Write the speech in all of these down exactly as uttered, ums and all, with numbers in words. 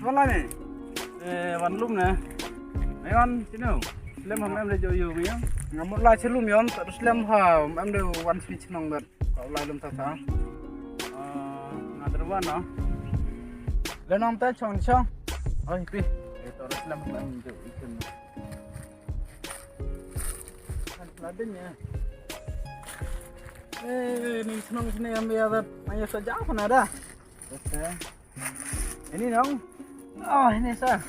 Pala ne? Eh, wan lum ne. Ayon, sino? Slem ham em de jo yo mi ya. Nga mut lai chlum yon, ta slem ham em de wan sini chnong dat. Ka lai lum ta ta. Ah, nga der wan na. Le nam ta chong chong. Oi, pi. Eh, ta slem ham em de. Kan ladin ya. Eh, ni chnong sini am ya dat. Ayo sa jauh na da. Ini dong. Oh, ini sa.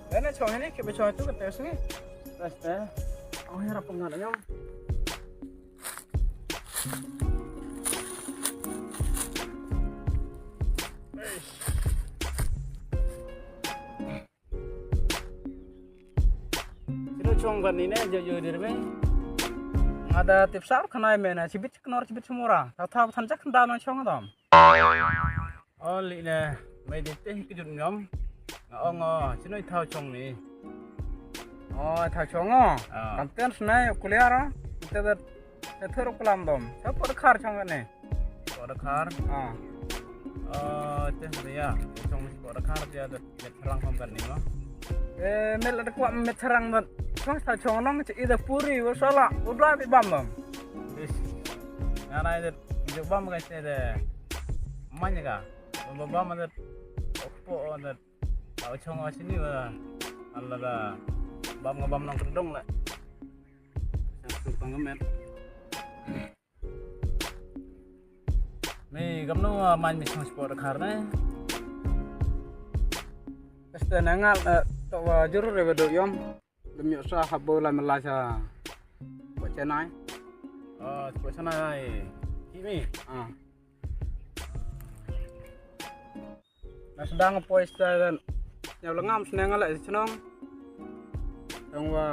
Ini chong ini, kita chong itu ke tes ni. Tes te. Oh, ya, apa nggak nyong? Sino chong kan ni ne, jo jo dir me. Nga da tip sar khanai me na, chibit knor chibit chumura. Tha tha than jak khanda no chong dam. Oli ne, mai di te hi kjut ngam. Nga ong o, sino i thaw chong ni. O, thaw chong o. Ah. Kam ten snai kuliara. Te da, te thur kulam dom. Sa por khar chong ne. Por khar. Ah. O, te ya. Chong por khar ya da. Met sarang pam kan ni mo. Eh, mel ada kuat met sarang dan. Chong sa chong nong che ida puri, wa sala, u dra bi bam bam. Is. Nga nai de, de bam ka se de. Manya ka. Bam bam de. Opo de. Au chong au sini wa. Ala da. Bam nga bam nong kedong la. Sa su pang met. Ni kamno, ah, man mi chong sport khar ne. Este na ngal, eh, to wa jurur re do yom. Dem yo sa habo la mela sa. Ko Chennai. Ah, ko Chennai. Kimi. Ah. Na sdang poi sta dan. Nyau lengam sneng ala chnong. Yang wa.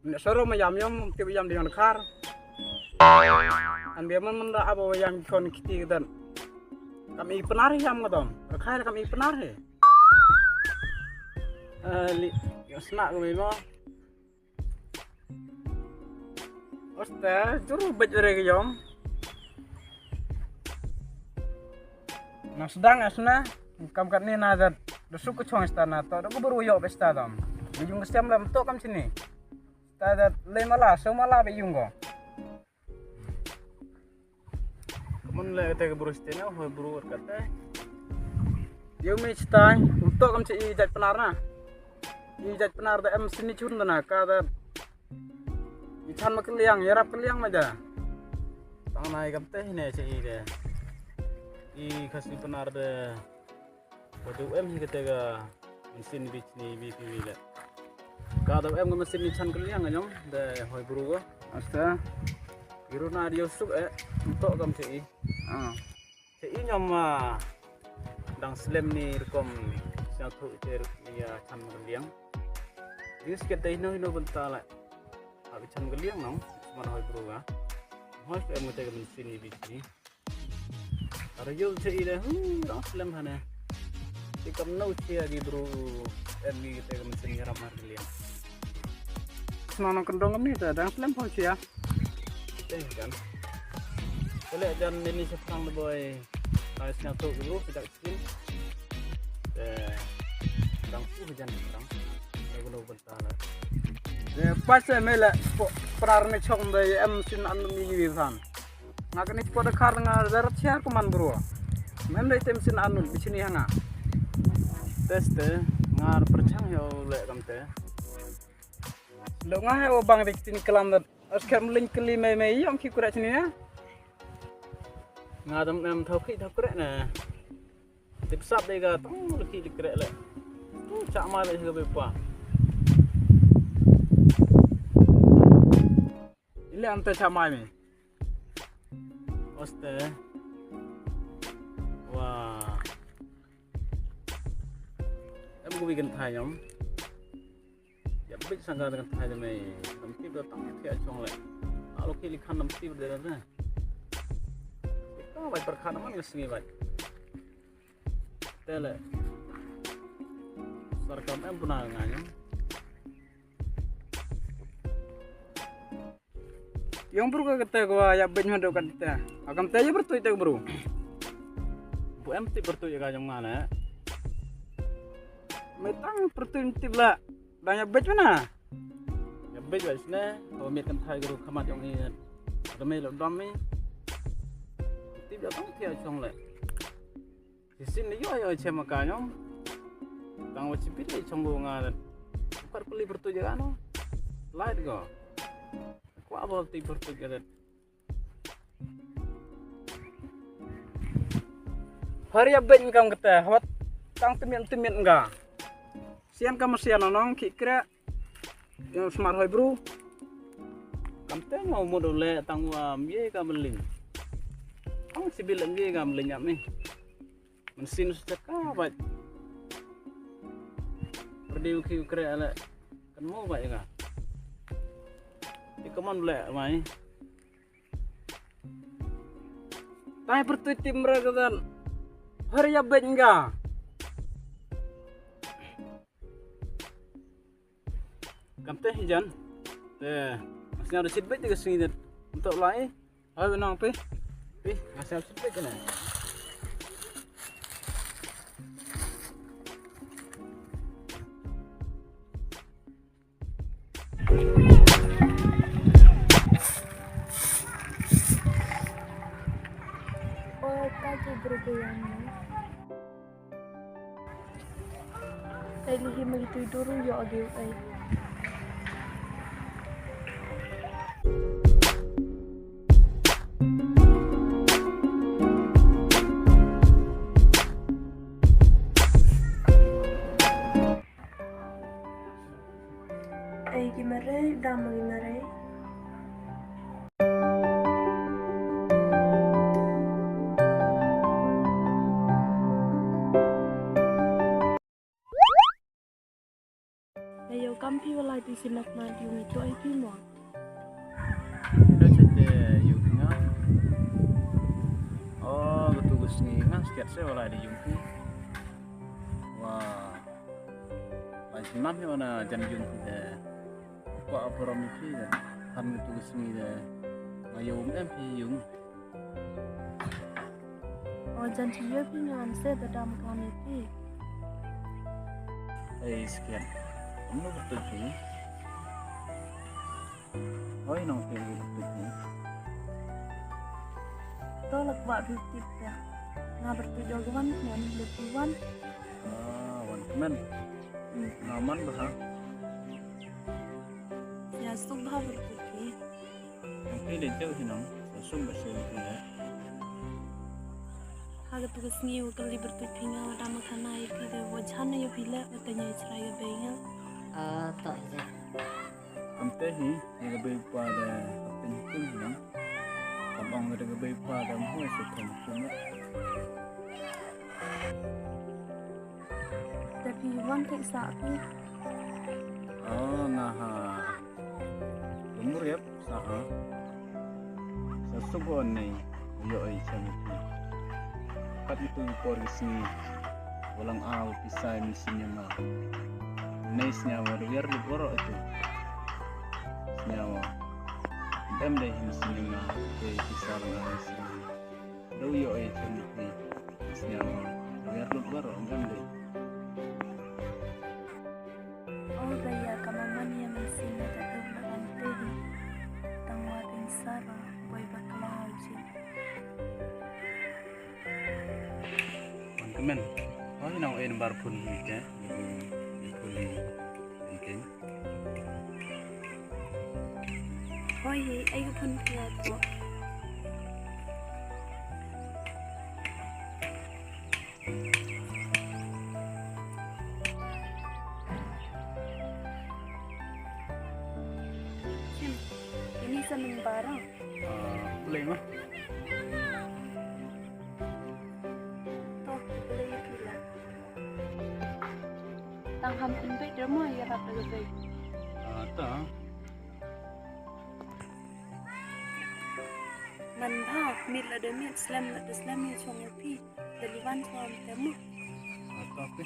Nek soro ma yam yam, tip yam di ngan khar. An bia man man da abo yam kon kiti dan. Kam i penar yam ngadom. Rakhai kam i penar he. Eh, li, yang snak ko mo. Oste, juru bej re ke yom. Na sdang asna, kam kat ni na dat, da suk ko chong sta na, to da ko buru yo be sta dam. Bi yung ke siam lam to kam sini. Sta dat le mala, so mala be yung ko. Kamun le kate ka bru site na, hoi bru kate. Yow mi chitai, um to kam chi i jait Pnar na. I jait Pnar da em sini chun da na, ka da. I chan ma kaliang, yarap kaliang ma da. Tang na i kam te hine chi i de. I Khasi Pnar de. Wa du em hi kate ka machine bi chini bi pi wi le. Ka da em ka machine ni chan kaliang yong, de hoi bru ko. Asta. Iru na dio suk e, to kam chi i. Ah. Chi i nyom, ah, dang slem ni rukom siang thu che ruk ni ya chan kaliang. Di sket dei no hino benta le. Abi chan kaliang nong, man hoi bru ka. Hoi em kate ka machine ni bi chini. Ara yow che i de, hu, dang slem hane. Ti kam no che agi bru, em ni te kam sen yaram har liang. Sna nong kendong ni te, dang slem pho che ya. Te kan. Kole jan ni ni sepang de boy. Ai sna to bru, pedak skin. Te, dang u jan dang. Te bru benta la. Te, pas me la, po, prar ne chong de, em sin an ni wi san. Nga kani sport khar nga da rat chiar ko man bru. Mem dei tem sin anun bichini hanga. Teste, nga perchang yo le kam te. Lo nga he o bang dik tin kalam da. As kem ling kali me me yom ki kura chini ya. Nga dam em thau ki thau kura na. Tip sap dei ka tong laki di krek le. Tu chak mai dei ka bepa. Ile ante chak mai mi. Oste. Wa. Em ko bi kan thai yom. Ya bit sanga kan thai de mai. Tam tip da tang thia chong le. Alo ki li khan tam tip de na. Ka bai par khan man ka sngi bai. Te le. Sarkam em puna nga yong. Yong bru ka kata ko ya bej ma do kata. Akam te ya bertuit te bru. Bu em tip bertuit ya ka jong nga ne. Me tang bertuit tip la. Dang ya bej mana? Ya bej wa sne. Ko miet kan thai gru khamat yong i. Ada me lo dam me. Tip ya tang thia chong le. Sisin ni yo yo chem ka nyong. Tang wa chipit le chong bu nga. Kar puli bertuit ya ka no. Light ko. Kwa bol ti bertuit ka det. Hari ya bej ngam kata, hot tang temit temit nga. Sian ka masian nong ki kre. Yang smart hoi bru. Kam te ngo mo do le tang wa mye ka meling. Tang sibil mye ka meling ap ni. Mensin sejak ka baj. Perdi u ki u kre le. Kan mo baj ka. Di kaman ble mai. Tai pertuit tim re ka dan. Hari ya bej nga. Kam te hi jan. Te, masnya da sit bej te ka sngi det. Untuk lai. Hai benang pi. Pi, masnya sit bej te na. Oh, ta ki bru ke yang ni. Ai lihi magi tui duru yo agi ai. Ai ki marei, dam magi marei. Ayo, kam phi wa lai ti sinak ma yung i to ai phi mo. Ito sa te yung nga. Oh, katu ka sngi nga, sikat se wa lai ti yung phi. Wa. Lai si mam hi wa na jan yung phi te. Kwa aporam i phi te. Han katu ka sngi te. Ma yung em phi yung. O jan chi yo phi ngan se da dam ka ni phi. Ei, sken. Kamu bertuit phi. Oi, nong phi bertuit phi. To lak ba bertuit ya. Nga bertuit do wan, wan bertuit wan. Ah, wan kemen. Hmm. Nga man bha. Ya, suk bha bertuit phi. Yang phi de jauh hi nong, sa sum ba sum phi de. Ha katu ka sngi wa kali bertuit phi nga wa dam khana i phi de wa jan ya phi le wa tanya i chrai ya bei nga. Ah, to ya. Kam te hi, ya ka bei pa de, ka pin pin hi nong. Kam ong de ka bei pa de mo sa kam pin. Te phi wan te sa phi. Ah, nga ha. Lumur yap, sa ha. Sa subo nei, yo ai sa ni phi. Kat itu i por ki sngi. Walang aw pisai mi sinyama. Nei snyawa du yar lu boro itu. Snyawa. Dem dei hi mi sinyama. Ke pisai lang aw mi sinyama. Dau yo ai sa ni phi. Snyawa. Du yar lu boro, dem dei. O baya, ka maman ya man sing na ka tu na kan te hi. Tang wa tin sara, boy bakla ji. Wan kemen. Oi, nong en bar phone hi te. Phone hi. Ken. Oi, ai ka phone hi ya tu. Ini sa number. Ah, boleh mah. Toh, boleh ya pila. Tang ham pun bej drama ya rap lagi bej. Ah, ta. Man bha, mit la de mit, slem la de slem, ya chong ya phi. Da liwan chong te mo. Ah, ta phi.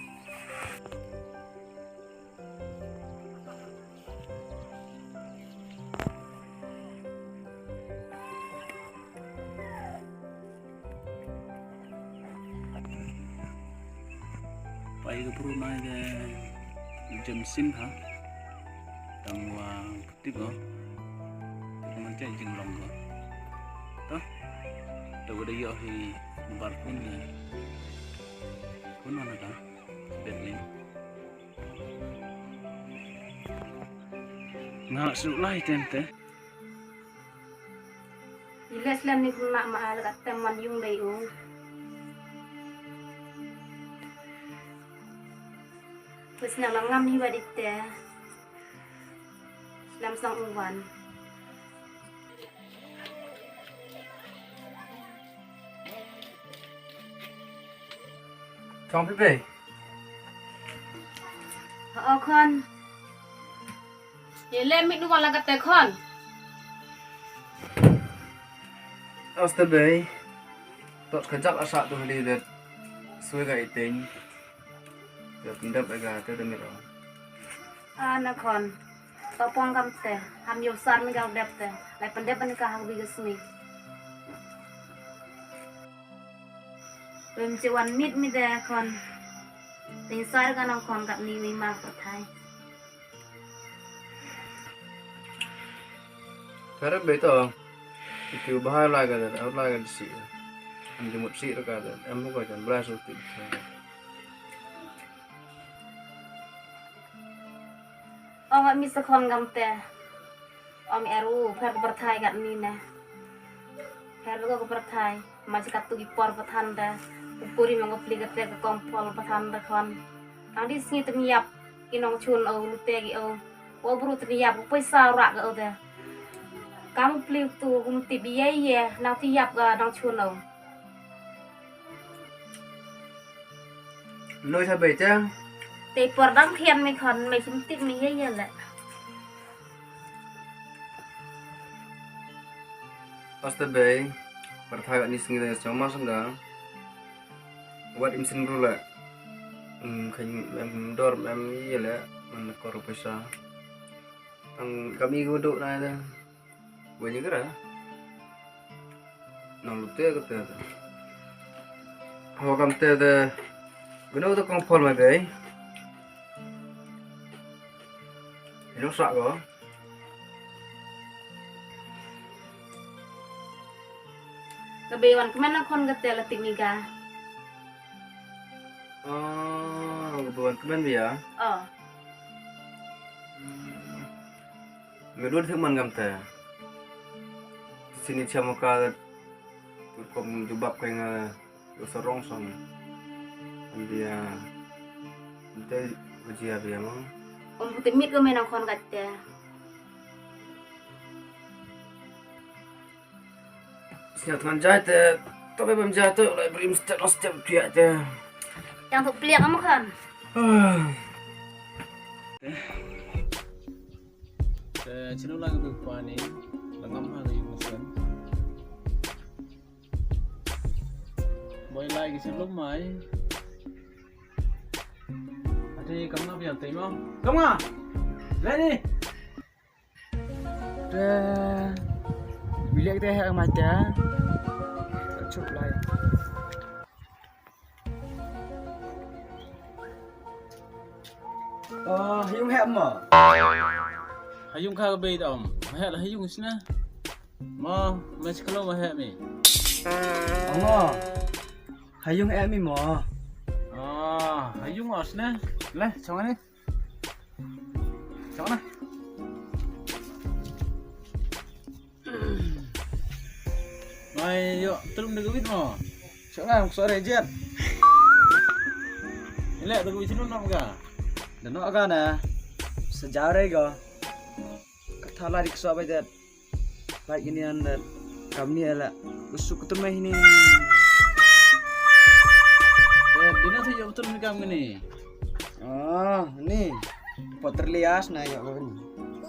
Ka bru nai de Jameson ha. Tang wa putip ko. Te ka man chai jinglong ko. To. To ko da yoh hi bar phone ni. Phone na ka. Berlin. Nga su lai tem te. I les lem ni pun ma ma la ka tem wan yung dei u. Pus na la ngam hi wa di te. Lam sang u wan. Chong phi bei. Ha, o khon. Ye le mit nu wala ka te khon. Aste bei. Tot ka jak asa tu hali det. Sui ka iting. Te pyndep ega te de miro. A na khon. To pong kam te. Ham yo sar mi ka dep te. Lai pyndep ni ka hak bi ka smi. Wem chi wan mit mi de khon. Tin sar ka nang khon kat ni mi ma ka thai. Karep bei to. Itu bahai lai ka de, au lai ka de si. Am jemut si ka de. Am ko jan bla su ti. Ong mi sa khon kam te. Ong eru, pher ka pyrthai kat ni ne. Pher ko ka pyrthai. Ma chi kat tu ki por pathan da. Puri ma ko pli ka te ka kong pol pathan da khon. Tang di sngi tyn yap. Ki nong chun o, lu te ki o. Wo bru tyn yap, ko poisa rak ka o da. Kam pli tu, kum ti bi ye ye. Nang ti yap ka nong chun o. Noi sa bei te. Te por dang khian mi khon, mi chim tip mi ye ye le. Aste bei, pyrthai ni sngi de chong ma sanga. Wat im sin bru le. Hmm, khan em dor em ye le, man kor poisa. Tang kami ko do na de. Wei ni kara. Nang lu te ka te. Hawa kam te de. Gano te kong pol ma bei. Ino sa ko. Ka bei wan kmen na khon ka te la tik ni ka. Ah, ka bei wan kmen bi ya. Oh. Me dua thik man kam te. Sini chamo ka tu kom jubab ka nga yo sarong song. Dia te bajia bia mo. Om puti mit ko me nang khon ka te. Sñiaw than jai te, tobe bam jai te, lai brim step, step, pia te. Yang tu pliak am khan. Ah. Te, chinu lai ka pani, la ngam ha ka yung masan. Boy lai ki chinu mai. Ati kam nga pial te mo. Kam nga. Leni. Te, bilik te hek mai te. Chup lai. Oh, ha yung hek mo. Ha yung ka ka bei dom. Hek la ha yung sna. Mo, ma chi kalo ma hek mi. Oh, mo. Ha yung hek mi mo. Ah, ha yung os na. Le, chong ni. Chong na. Mai yo, tulung de gawit mo. Chong na, mukso re jet. Ile de gawit chilun nam ka. De no ka na. Sa jaw re go. Ka thala dik so ba jet. Pai kini an da kam ni ala. Usuk tu mai ni. Eh, dina tu yo betul ni kam ni. Ah, ni. Potter lias na yo ni.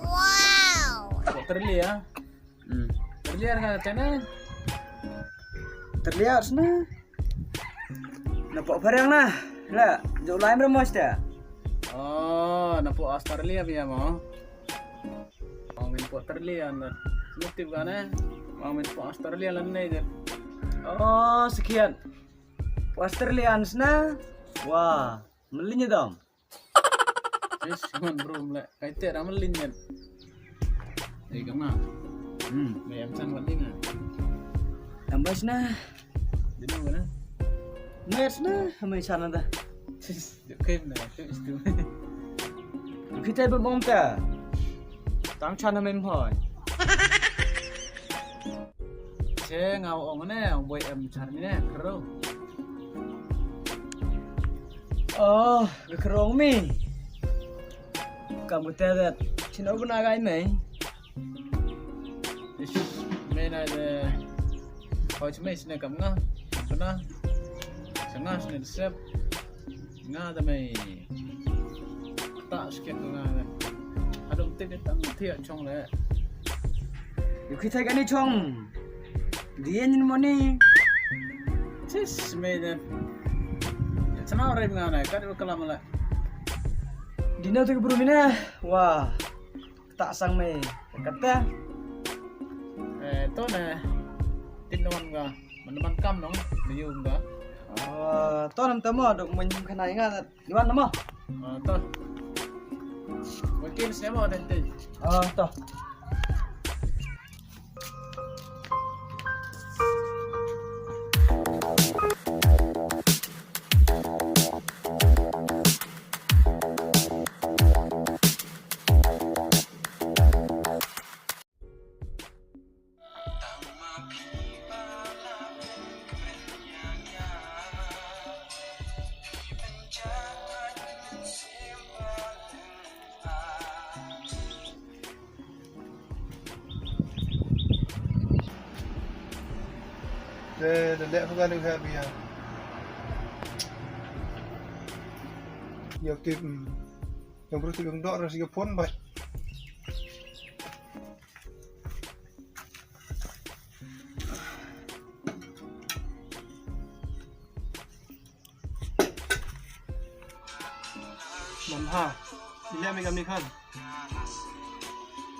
Wow. Potter lias. Hmm. Potter lias ka tena. Potter lias na. Na po parang na. La, jo lai mramos ta. Oh, na po Australia biya mo. Mang min po Australia na. Nutip ka ne. Mang min po Australia lan ne je. Oh, sekian. Po Australians na. Wah. Mlin ya dam. Sis, man bro, mle. Kai te ra mlin ya. Ei, kam nga. Hmm. Mei em chan wan ding nga. Em bas na. Dino na. Mei na, mei chan da. Sis, okay na, sis tu. Kita ba bom ta. Tang chan mei hoi. Che nga ong ne, ong boi em char mi ne, kro. Oh, ka krong mi. Kam ka te dat. Chino bna gai mei. Ish, mei na de. Hoi chmei sne kam nga. Bna. Sanga sne sep. Nga da mei. Ta sket nga da. Adong te de tang thiah chong le. Yu khi thai kani chong. Dia nyin moni. Sis, mei da. Chana rai nga na, kat wa kalam la. Dino te ka bru mi na. Wah. Ta sang mei. Kata. Eh, to na. Tin wan nga. Man man kam nong. Liu nga. Ah, to nam tamo dok mun khana nga. Iwan nama? Ah, to. Wakil siapa dan tu? Ah, to. Te, te leh pha ka ding ha bia. Yok tip, mm. Yang bru tip yang dok rasi ka phone bai. Mam ha. Ila mi kam ni khan.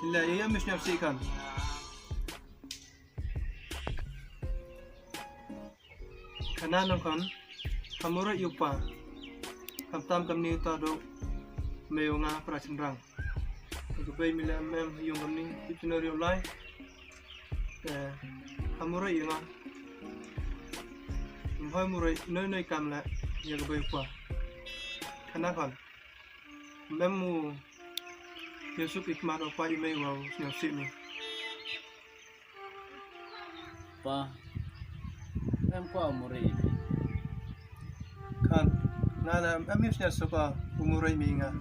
Ila ya ya mis nyap si khan. Khana nong khan. Hamura yupa. Kham tam kam ni ta do. Mei nga pra chynrang. Ka bei mi le em em yung kam ni, ti chuna riu lai. Te, hamurei ya nga. Mhoi murei, noi noi kam le, ya ka bei pa. Khana khan. Mem mu, ya suk ikmat o pa i mei wa u sñiaw sih mi. Pa, em kwah u murei i mi. Khan, nga na em, em sñiaw suk u murei mi nga.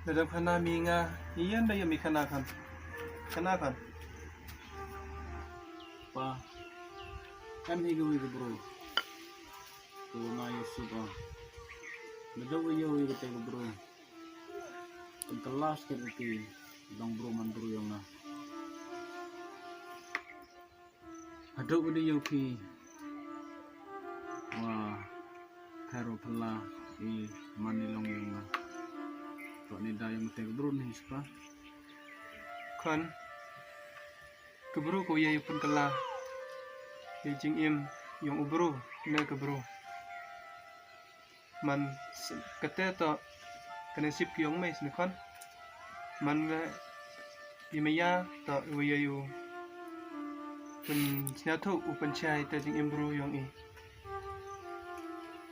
Lada khana mi nga, i yan da ya mi khana khan. Khana khan. Pa, em hi ka wi ka bru. Ka wa nga ya suk u. Lada wa ya wi ka te ka bru. Ka last ka ti, dang bru man bru yong nga. Hadooh wa da yoh phi. Wa, phær wa phylla i man i long yong nga. Toh ni da yong te ka bru ni spa. Khan, ka bru ko ya i pynkylla. I jingim yong u bru, ne ka bru. Man s-, kate toh, ka nasib ki yong mei sne khan. Man le, i maya toh, i wa ya u pynsñiawthooh, u pynchai te jingim bru yong i.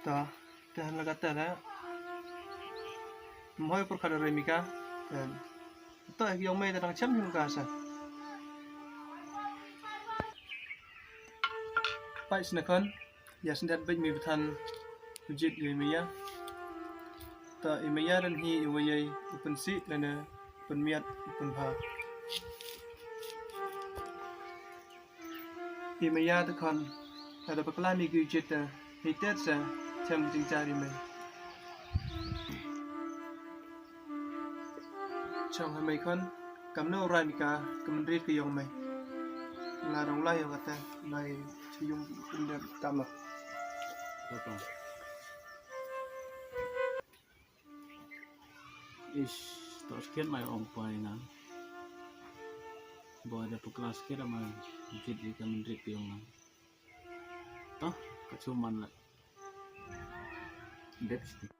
Toh, te han la kate le. Mhoi pyrkhat re mi ka, em, toh, yong mei te dang chem yong ka sa. Pait sne khan. Ya syndet bait mi bthan u jied ya i maya. Ta i maya dan hi i wa ya i u pynsih lane u pynmiat u pynbha. I maya ta khan, lada bakla mi ki u jied ta, hi tet sa, chem jingchar i mei. Chong ha mei khan, kamno u rai mi ka, ka mynrit ka yong mei. Nga dang lai yong kate, lai chi yung kynde tama. Papa. Ish, toh skhet mai ong pa i nga. Boi da pukla skhet ama, jit i ka mynrit ka yong nga. Toh, ka chuman la. Dep stik.